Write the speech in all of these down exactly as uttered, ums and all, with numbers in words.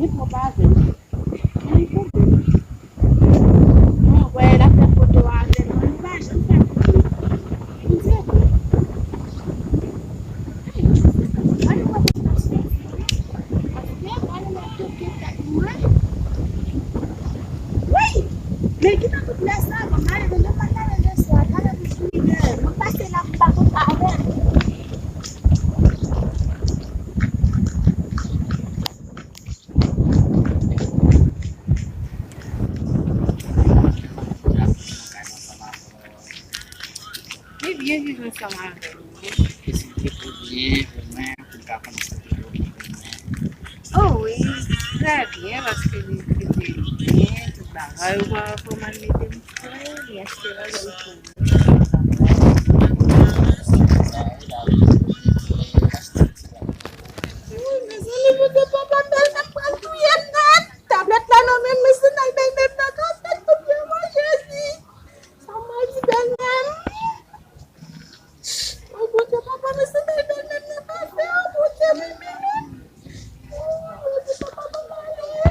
Li pwòp avè l. Li konnen. Mwen wè l ap fè foto avè l, mwen li pa janm fè pou li. Li di, "Gade wè sa k ap soti. Paske gade lè yo te tèt mwen." Wi! Men ki nan tout lè sa, mwen ale nan depa talè lè swa, talè pou fini lè. Mwen pase la, m pa konn avè l. Li byen viv ansanm avè nou, wi. Li byen pou mwen, pou l ka konn sa pou mwen. Oh wi, trè byen, paske li trete li byen, tout bagay, ou pa wè kòman l mete m fre, li achte bagay pou mwen. Wi, mezanmi, pote papa m, bèl nèg pral touye m nèt. Tablèt la nan men m, men sandal bèl nèg nan kafèt, Bondye mwen, Jezi. Sa m di bèl nèg. Oh, Bondye, papa, men sandal bèl nèg nan kafèt, oh, Bondye, men, men, men. Oh, Bondye, papa, papa, ale.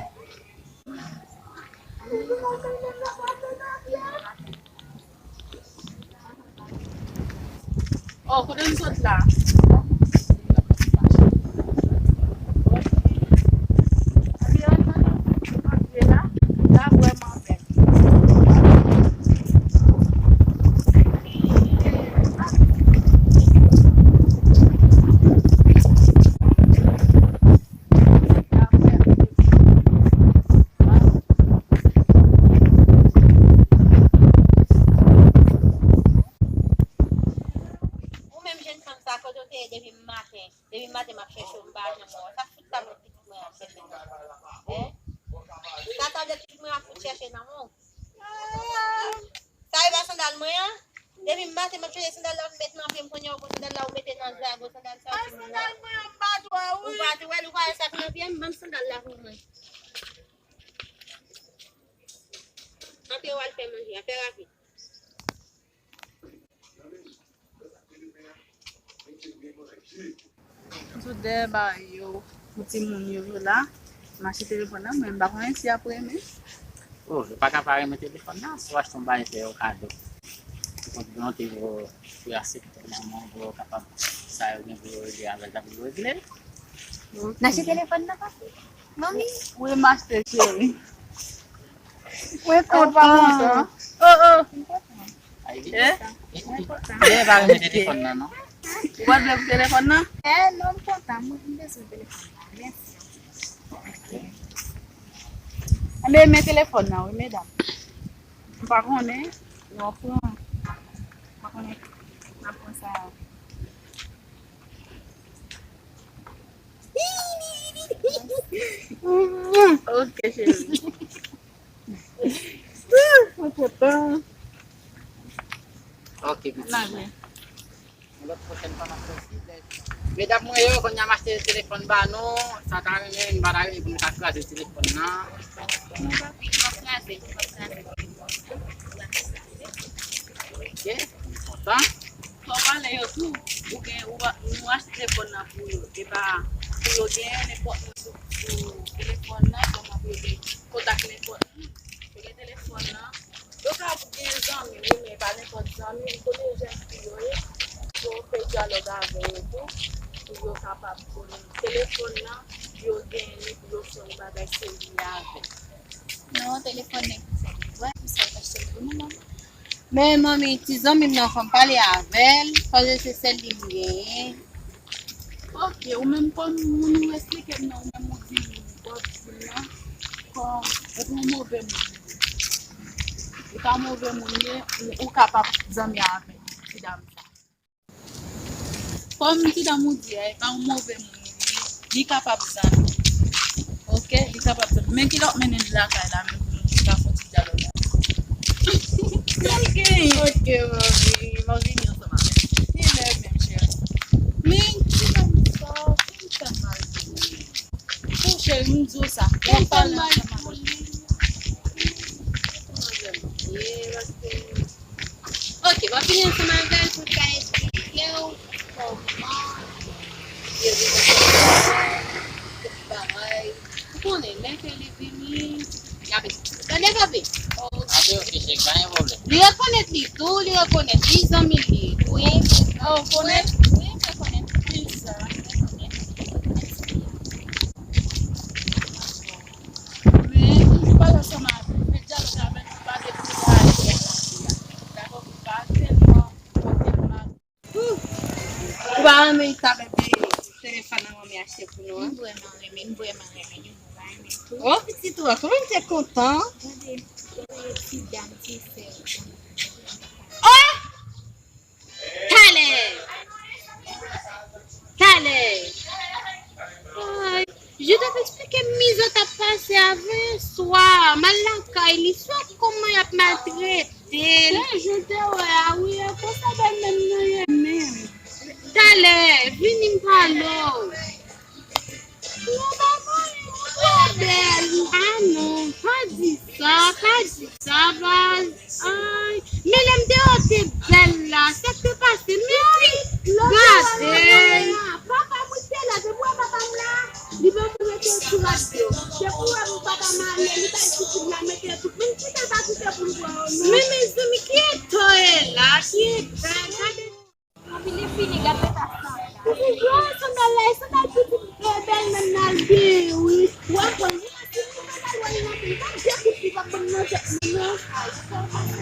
Oh, kote m sot la? Anviwònman nan kote m ap viv la, la vrèman bèl. Ou menm jèn fanm sa, kote w te ye depi maten? Depi maten m ap chèche w, m pa janm wè w. Sa fout sa mwen pitit mwen ap chèche nan mwen? Hein? Sa tablèt pitit mwen ap fout chèche nan mwen? Sa e pa sandal mwen an? Depi maten m ap chèche sandal la, ou met nan pye m, kounye a ou pran sandal la, ou mete nan zago sandal sa. A, sandal mwen an, m pa t wè, wi. Ou pa t wè l, ou pa wè sa k nan pye m? Ban m sandal la pou mwen. Antre w al fè manje a, fè rapid. M sot dèyè bagay yo pou timoun yo, yo la. M achte telefòn nan, men m pa konnen si y ap renmen. Oh, yo pa ka pa renmen telefòn nan, si w achte yon bagay fè yo kado. Ou konn volonte pou, pou yo aksepte manman, pou yo kapab, sa yo gen pou yo regle avè l, sa pou yo regle. N achte telefòn nan, papi? Manmi? Wi, m achte, cheri. Mwen kontan. Oh, oh. Hein? Mwen kontan. Mwen pa renmen telefòn nan, non. Ou pa vle pou telefòn nan? Eh, non, m kontan. Mwen, m bezwen telefòn nan. Mèsi. Anben, men telefòn nan, wi, medam. M pa konnen, yo pran. M pa konnen, m ap pran sa. Ok, cheri. Mwen kontan. Ok, pitit mwen. Yon lòt pwochèn fwa n ap fè siblèj. Medam mwen yo, kounye a m achte telefòn ba nou, sa ta renmen, m pa ta renmen pou nou ta kraze telefòn nan. Non, papi, nou p ap kraze, nou p ap kraze. Ok, m kontan. Fò w pale yo tou, ou gen, ou pa, nou achte telefòn nan pou yo, e pa pou yo gen nenpòt moun sou, sou telefòn nan, kòman pou yo gen kontak nenpòt moun. Yo gen telefòn nan, yo ka gen zanmi, wi, men pa nenpòt zanmi, ou konnen jan fi yo ye, fò w fè dyalòg avè yo tou, pou yo kapab konnen telefòn nan, yo gen li pou yo fè yon bagay serye avè l. Non, telefòn nan pou fè li, wè, pou sa w achte l pou nou, manman. Men manmi, ti zanmi m nan, fò m pale avè l, paske se sèl li m genyen. Ok, ou menm kòm moun ou esplike m nan, ou menm ou di m, ou di m nan, kòm ou pa yon move moun. Ou pa move moun ye, ou, ou kapab zanmi avè ti dam sa. Kòm ti dam ou di a, e pa yon move moun li ye, li kapab zanmi. Ok, li kapab zanmi. Men kilè w ap mennen l lakay la menm pou nou ka fè yon ti dyalòg la? Sa l genyen? Ok, manmi, m ap vini ansanm avè l. Kilè menm, cheri? Men ti dam sa, ki m fè mal pou li? Pou cheri, m di w sa. Ou fè mal pou li. Manzè, m ye, paske Ok, w ap vini ansanm avè l pou l ka esplike w kòman yo vin fè tout bagay. Ou Konnen, lè ke li vini, l ap esplike. Tande, papi? Tande, ok, cheri, pa gen pwoblèm. Li rekonèt li tou, li rekonèt li, zanmi li ye tou. Wi, oh, ou konnen? Wi, mwen konnen. Kisa? Mwen konnen. Men, toujou pale ansanm avè l. Men dyalòg la, men nou pa gen pou nou ale a la. Dakò, nou pa tèlman, pa tèlman. Ou pa renmen tablèt de telefòn nan manmi achte pou nou an? M vrèman renmen, m vrèman renmen li, m vrèman renmen tou. Oh, pitit ou an, kòman m te kontan. Gade, gade ti dam, ti sè. Oh! Talè! Talè! Ay, Judith ap eksplike m mizè k ap pase avan yè swa. M al lakay li, swa kòman y ap maltrete l. Se jou te wè a wi, e konsa bèlmè m nan ye menm. Talè, vini m pale w. Non, pa mari, ou twò bèl. Ah non, pa di sa, pa di sa, baz. Ay, men lè m deyò te bèl la, sa k te pase? Men wi, gade. Papa m wi te la, depi w wè papa m la, li pa pou rete sou radyo. Depi w wè papa m ale, li bay pitit la, mete tout. Men kite l pa kite pou l wè w, non. Men mezanmi, ki eta w ye la? Ki eta? Gade. Epi li fini, gad leta sandal. Epi yo sandal la, e sandal pitit, eh, bèlmè m nan al genyen, wi. W ap wè l, wi, si nou sandal wè l nan pil, pa de kout li p ap ban m nan tèt mwen, non. Ay, sa pase.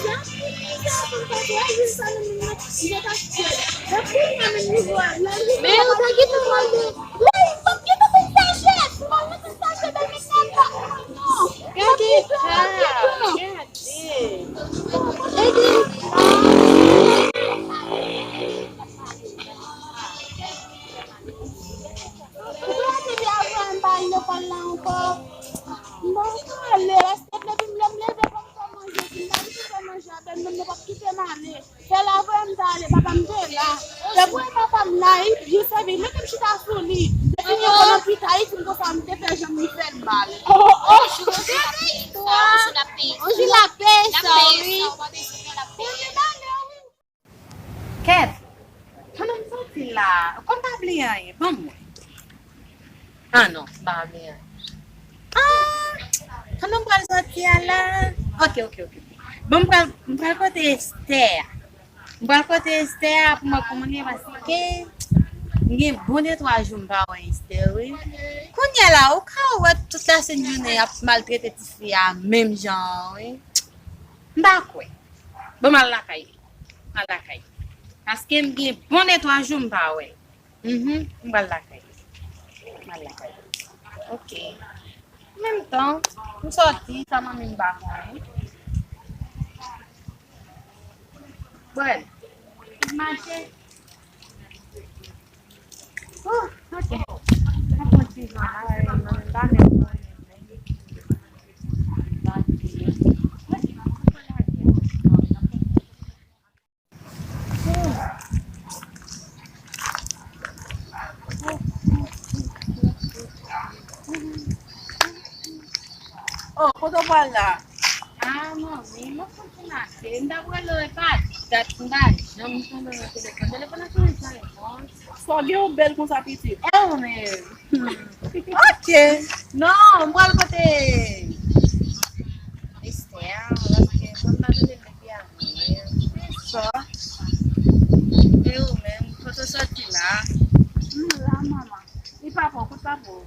Jan pou li, sa pou l pase, wè, jis sa nan men mwen, m te ka fè. Epi kounye a menm li wè, lè li Men ou ta gentan mande. Wi, m p ap gentan fè sajès. M p ap gentan fè sajès, bèlmè m nan pa mwen, non. Gade sa, gade. Fè la vre m ta ale, papa m te la. Depi papa m la, li byen sèvi, mete m chita sou li. Depi yon konnen pita, li di m konsa, m te fè janm li fè l mal. Oh, oh, oh. Anjou la peye sa, wi. Kèt, pandan m soti la, kòm pa bliye anyen, ban m wè. Ah non, m pa bliye anyen. Ah, pandan m pral soti a la. Ok, ok, ok. Bon, m pral, m pral kote Esther. M pral kote Esther pou mwen konnen paske m gen bon de twa jou m pa wè Esther, wi. Kounye a la, ou ka wè tout la sent jounen y ap maltrete ti fi a menm jan an, wi. M pa kwè. Bon, m al lakay li. M al lakay li. Paske m gen bon de twa jou m pa wè l. Mhm, m pral lakay li. M al lakay li. Ok. Menm tan, m sòti, sa manmi m pa konnen. Bon, m mache. Oh, ok. M ap pran ti jan la, e, manmi m pa menm konnen. Oh, kote w pral la? Ah, manmi, m ap kontinye mache. M t ap rele w, e pa dat, m pa janm tande w nan telefòn. Telefòn nan toujou san repons. Sa w gen w bèl konsa, pitit? E ou menm? Ok. Non, m pral kote Esther, paske m pa tande l depi avanyè. Se sa. E ou menm, kote w soti la? M la, manman. E papa w, kot papa w?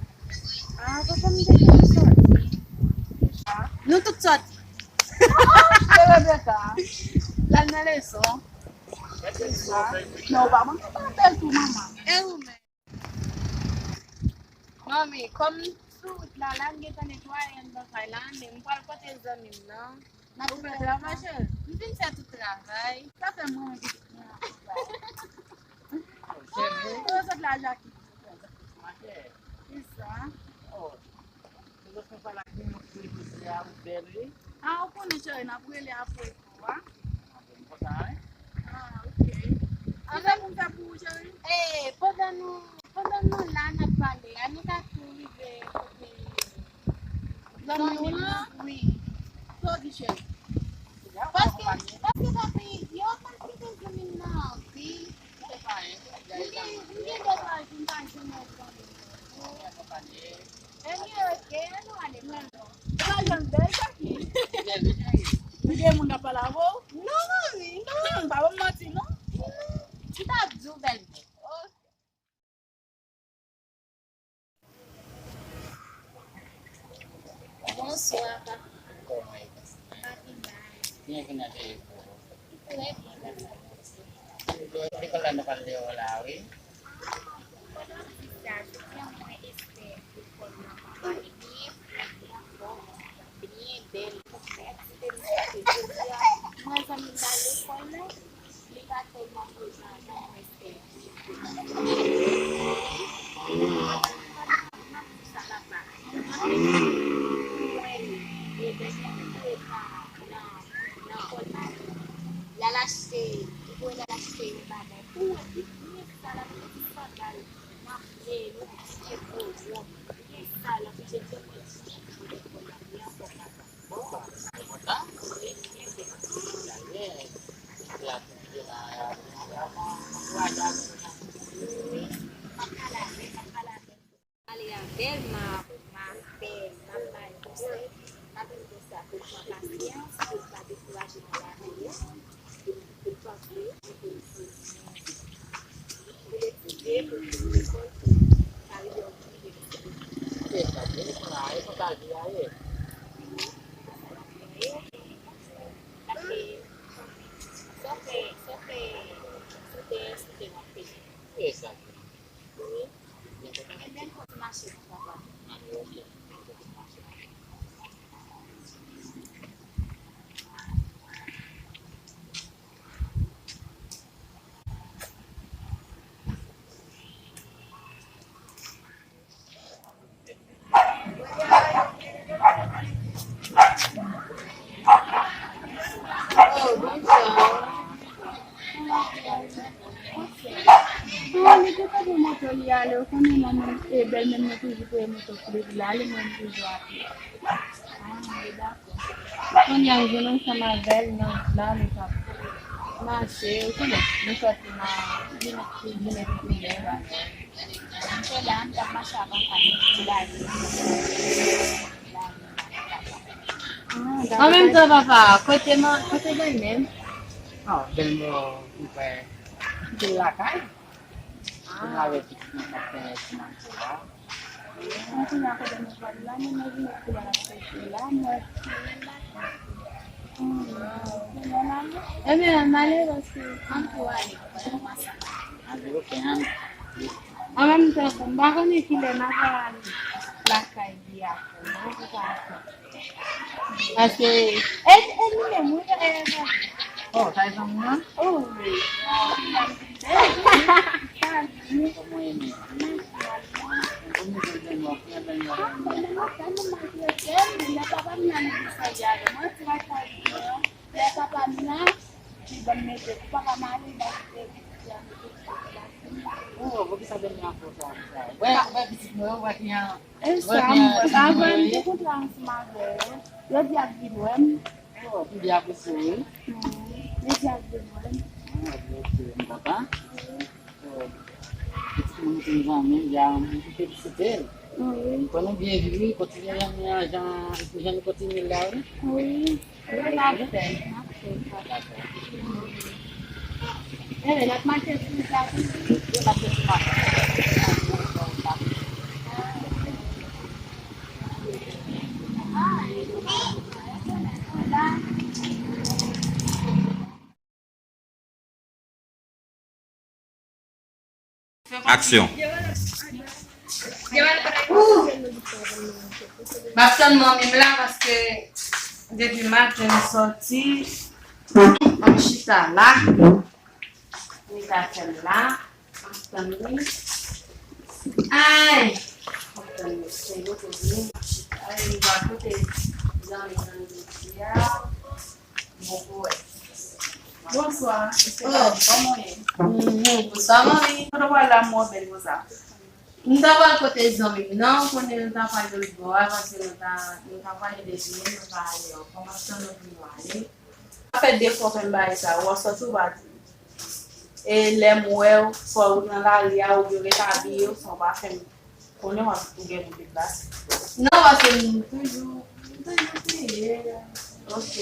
Ah, papa m deja sòti. Nou tout sòti. Rebecca. L al nan leson. Se sa. Non, ou pa manke pa bèl tou, manman. E ou menm? Manmi, kòm sou wout la, la m gentan netwaye anndan kay la, men m pral kote zanmi m nan. N ap fè travay, cheri. M fin fè tout travay. Sa fè mwen anvi. Cheri. Ou sot la, Jackie. Kisa? Oh. Se zòt fè pale ak moun ki rete a, ou bèl, wi. Ah, ou konnen, cheri, n ap rele apre tou, a. Ah, ok. Kisa pou m fè pou ou, cheri? Eh, pandan nou, pandan nou la, n ap pale a, nou ka tou rive kote zanmi nou an? Wi. Sa w di, cheri? Paske, paske, papi, yo pa kite zanmi m nan anpil. M gen, m gen de twa jou m pa jwenn yon zanmi m. Ou akonpanye. Trè byen, mèsi. Lekòl la, nou pral deyò la, wi. Pandan m di sa, jodi a mwen espè lekòl la pa pale byen, byen fò, byen bèl. Mèsi de m sa ke jodi a, mwen zanmi m nan lekòl la, li pa tèlman prezan, mwen espè. Sa papa. Mwen, e, lè m te nan, nan, nan kòl la, l al achte, li voye l al achte yon bagay pou mwen, pi byen sa l ap mete sandal, nan pye, yon ti pye gwo wòb, byen sa l ap mete gwo wòb, byen byen ankò papa. Bon, sa e kontan. Wi, byen byen. Sa byen. Epi a tout de la, la, la, la, ankouraje avèk sa. Wi, m ap pale avè l, m ap pale avè l. Pale avè l, m a, m a fè, m a ba l konsèy, m a di l konsa pou l pran pasyans, pou l pa dekouraje nan lavi a, pou l, pou l panse, pou l, pou l, pou l etidye, pou l vin lekòl, pou l pa rive yon moun ki rete. Se sa, se sa, e konsa vi a ye. Paske, sa w fè, sa w fè, sou tè, sou tè w ap peye. Se sa. Wi. Gen bèl kote mache nan papa. Oh, li te kanpe moto li ale, ou konnen mwen menm, e bèlmè m nan toujou peye moto pou li, pou li ale, mwen m toujou a pye. Ah, e dakò. Kounye a, m jwenn ansanm avè l nan wout la, nou t ap mache, ou konnen, nou sòti nan, vin, vin epi tounen, bagay. M te la, m t ap mache ak ansanm ti bagay. Ah, dakò. An menm tan, papa, kote man, kote bèlmè m? Ah, bèlmè w, ou wè, li lakay. Ah. Li avèk pitit mwen k ap fè ti manje la. Mwen kounye a kote nou pral la, mwen imajine koulè l ap chèche la, mwen. Hmm, kounye a la, non? Ebyen, n ale paske ann tou ale. Ann tou, ok, ann. An menm tan, m pa konnen kilè n a pral lakay li a, non, pou pa atann. Paske, e, e li menm, wi, e, e. Oh, sa e zanmi w lan? Oh, wi. Sa di. Kòman e menm? Kòman e menm? Kòman e menm? Kòman e menm? Lè papa m nan li di sa di avè mwen, ti lakay li an. Lè papa m nan, li ban m mete, pou papa m ale, li ba m mete, li di a mete. Oh, poukisa bèlmè a fè w sa, konsa? Wè, wè pitit mwen yo, wè ki an. E sa, mwen, avan m te kontre ansanm avè yo, yo di y ap vin wè m. Oh, m byen apresye w, wi. Wi, yo di y ap vin wè m. Ah, byen, ok, m kontan. Wi. Oh, pitit mwen, se yon zanmi m, m te felisite l. Wi. Fò nou byen viv, wi, kontinye zanmi an, jan, jan nou kontinye la, wi. Wi. Wi, n ap fè, n ap fè. Enben, n ap mache sou sa toujou. Yo mache sou map. Aksyon. M ap tann manmi m la paske depi maten m sòti, m chita la. Li ka fè m la. M ap tann li. Ay! M ap tann li. Se yo pou vini, m ap chita. Ay, li va kote zanmi m nan jodi a. Bonswa. Oh, kòman w ye? Mhm, bonswa, manmi. Kote w pral la, mwen bèl konsa? M ta pral kote zanmi m nan, ou konnen nou ta pral lòt bò a, paske nou ta, nou ta pral dejene, nou pa ale ankò. M ap tann nou pou nou ale. Sa fè de fwa w fè m bagay sa, w ap sòti ou pa di m. E lè m wè w, swa ou nan lari a, oubyen w ret abiye, ou san w pa fè m konnen w ap, ou gen pou deplase. Non, paske m toujou, m toujou kriye. Ok.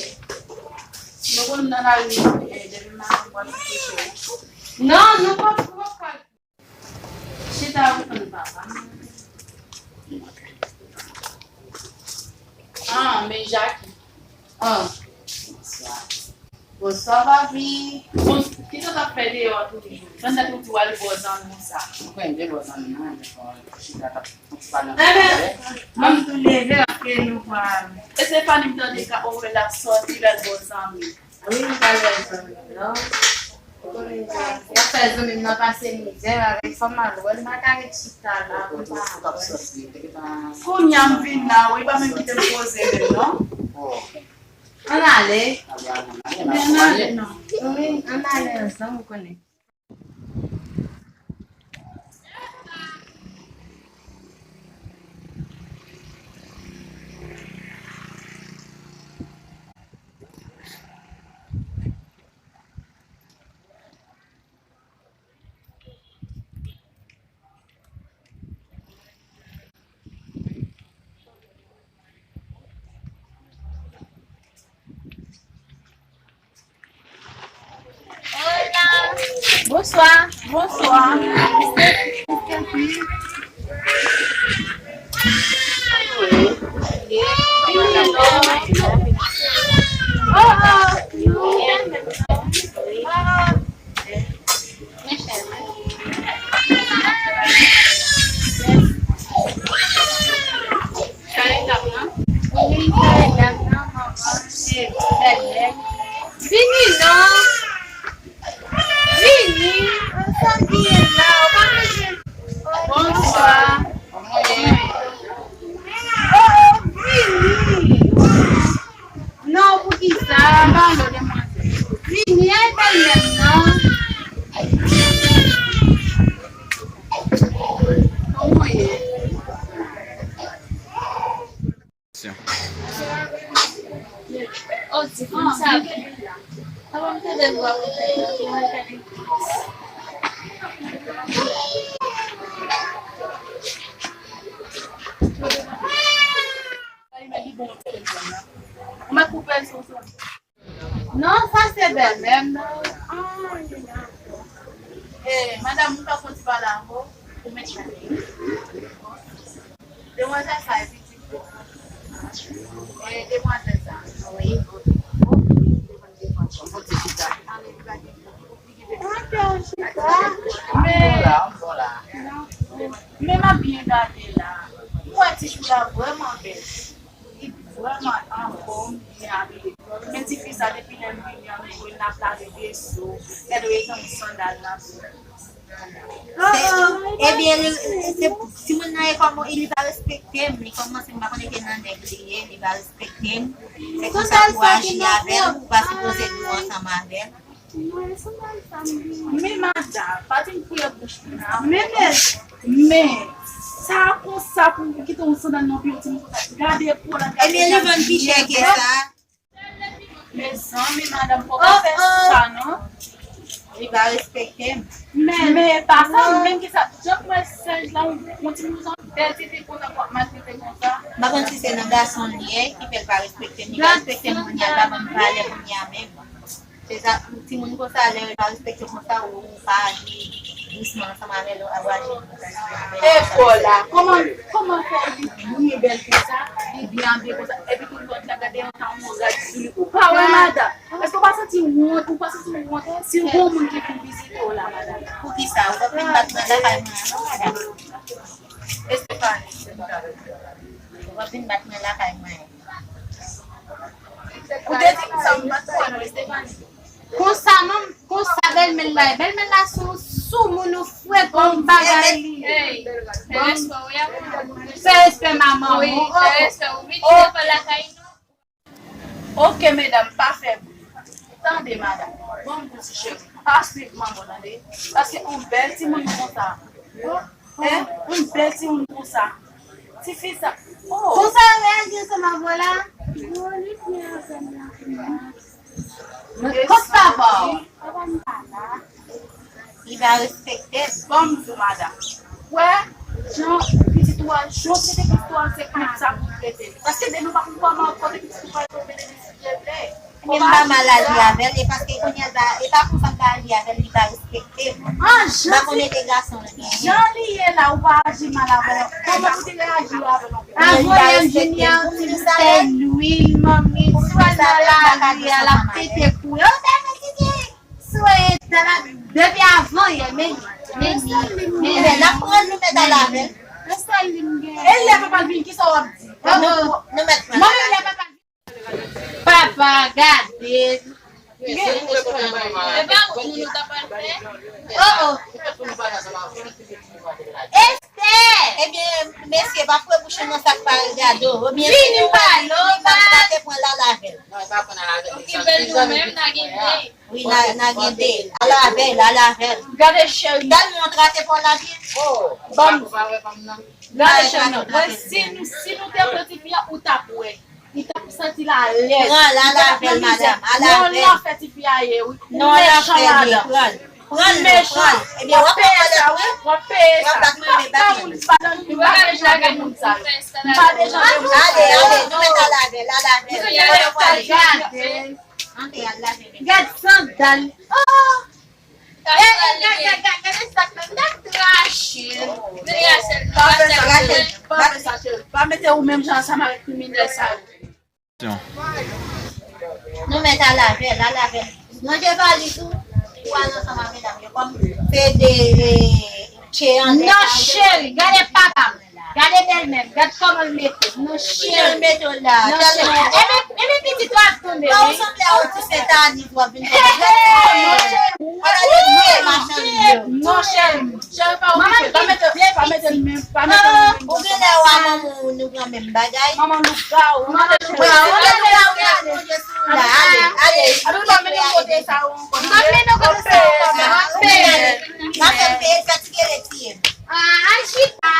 Nou konn nan lari, e, depi maten w ap chèche. Non, nou p ap, nou p ap pral. Chita pou tann papa m. Ah, men Jackie. Ah. Bonswa. Bonswa, papi. Bon, kisa w t ap fè deyò tou? Pandan w di w al bò zanmi w sa. Mwen konn de bò zanmi nan, men bon, chita t ap, t ap pale ansanm avè. Ban m tou leve apre nou pral. Estefani, m tande ka, ou wè l ap sòti, l al bò zanmi. Wi, m pral wè zanmi m nan. Ou konnen sa, y ap fè zanmi m nan pase mizè avèk fanm al wè l, m pa ka ret chita la pou m pa wè. Kounye a m vin la, wi, pa menm kite m poze menm, non. Ann ale. Ann ale, non. Wi, ann ale ansanm, ou konnen. Bonswa. Bonswa. Oh, oh. Sa e dam nan? Wi, sa e dam nan, manman, se bèlmè. Vini non. Vini. Sa w gen la? Ou pa bezwen. Bonswa. Kòman w ye? Oh, oh, vini. Non, poukisa? Vini, ay, bèlmè m nan. Kòman w ye? Oh, ti fanm sa. Papa m te dwe vwa pou fè sa. Ou mèt koupe l sou sou. Non, sa se bèlmè m nan. Ah, wi, dakò. Eh, madanm, ou ka fè yon ti pale avè w? Ou mèt pale. Demwazèl sa e pitit ou? Eh, demwazèl sa. Wi. Fon ti chita. Men, men m ap byen gade la. M wè ti chou la vrèman bèl. Li vrèman anfòm, byen abiye. Men tifi sa, depi lè m vini an, m jwenn l ap lave veso. Gade w, e jan sandal l ap. Se, ebyen, li, se, timoun nan e kòman, li pa respekte m. Li kòmanse, m pa konnen ke nan nèg li ye, li pa respekte m. Se konsa pou aji avè m, ou pa sipoze dou ansanm avè m. Men madanm, pa di m koulè bouch moun nan. Men, men, men, sa konsa pou kite yon sandal nan pye yon timoun konsa. Gade po l, gade. Ebyen, li vann pi chè ke sa. Mezanmi, madanm, fò pa fè sa, non. Li pa respekte m. Men, men, pa sa, menm ki sa, jan m wè sèj la, yon timoun sa, bèl tifi konsa, pou ap maltrete konsa. M pa konn si se nan gason l ye, ki fè l pa respekte m. Li pa respekte m kounye a, l pa ban m valè kounye a menm. Se sa, timoun konsa, lè yo pa respekte w konsa, ou pa aji dousman ansanm avè l, ou aji konsa. E fò la, kòman, kòman fè li byen bèl konsa, li byen abiye konsa, epi tout lòt la gade yon tan yon rad sou li? Ou pa wè, madanm? Èske w pa santi wont? Ou pa santi wont si yon moun ki vin vizite w la, madanm? Poukisa? Ou pa vin bat mwen lakay mwen an, non, madanm? Estefani, ou pa vin bat mwen lakay mwen an. Ou te di m sa, m pa t kwè non, Estefani. Konsa, non, konsa, bèlmè l la, bèlmè l la se yon soumoun, yon frekan, yon bagay li. Fè respè w, wi, a manman. Fè respè manman w. Wi, fè respè w. Vin devan lakay nou. Oke, medam, pa fè bri. Tande, madanm. Bon, m di cheri, pa swiv manman w, tande. Paske yon bèl timoun konsa. Hein? Yon bèl timoun konsa. Tifi sa. Oh. Konsa yo reyaji ansanm avè w la? Bon, li byen avè m la. Men kot papa w? Papa m pa la. Li pa respekte m. Ban m di w, madanm. Wè, jan pitit ou a, jan w trete pitit ou a, se konsa pou w trete li. Paske demen w pa konn kòman kote pitit ou pral tonbe depi si Dye vle. Men m pa mal aji avè l, e paske kounye a, e pa konsa m pa aji avè l, li pa respekte m. M pa konnen de gason l genyen. Jan li ye la, ou pa aji mal avè l. Kòman pou te reyaji avè l ankò? Avoye l, Junior, ti sè lwil, manmi, swa nan lari a, l ap pete kouri. Depi avan yè, men li. Men li. Men li. N ap pran l, nou mèt al avè l. E lè papa l vin, kisa w ap di? Nou mèt pran l. Mwen menm lè papa l vin. Papa, gade. E pa ou nou ta pral fè? Oh, oh. Esther! Ebyen, mesye, pa foure bouch ou nan sa k pa regade w. Ebyen, si nou pale, nou pa trate pran l al avè l. Okipe l nou menm, n a gen de. Wi, n a, n a gen de. Al avè l, al avè l. Gade cheri. Gade nou trate pran l avè l. Ban m. Gade cheri, non. Mwen, si nou, si nou te pran tifi a, ou t ap wè. Li t ap santi l alèz. Pran l, al avè l, madanm, al avè l. Non, non, fè tifi a ye, wi. Non, al avè l, pran l. Pran l, non, pran l. Ebyen, w ap peye sa, wi. W ap peye sa. W ap bat mwen, men bat mwen. M pa bezwen lage moun sa yo. M pa bezwen lage moun sa yo. Ale, ale, nou mèt al avè l, al avè l. Kote w prale? Gade. Antre, al lave men. Gad sandal. Oh! Gad, gad, gad, gad, gade sa k nan, gad Rachel. Men Rachel, pa fè sa, cheri. Pa fè sa, cheri. Pa mete ou menm jan ansanm avèk kriminèl sa yo. Nou mèt al avè l, al avè l. Ranje valiz ou, ou al ansanm ak medam yo. Kòm se de, eh, tche an. Non, cheri, gade papa m. Gade bèlmè m, gad kòman l mete m. Non, cheri. Jan l mete w la. Non, cheri. Ebyen, ebyen, pitit ou ap tonbe, wi. Ou sanble a yon ti Sentaniz w ap vin tonbe. Hey! Ou pa gade vye machann yo. Non, cheri. Cheri, pa okipe. Pa mete, pa mete l menm, pa mete l menm. Ou genlè w a manman w, nou pran menm bagay. Manman lougawou, manman lougawou. Ou genlè w a manman w, nou pran menm bagay. Ale, ale. Api w pa mennen kote sa yo ankò. M pa mennen kote sa yo ankò, m ap peye. M ap fè l peye, fatige l tiye m. Ah, al chita.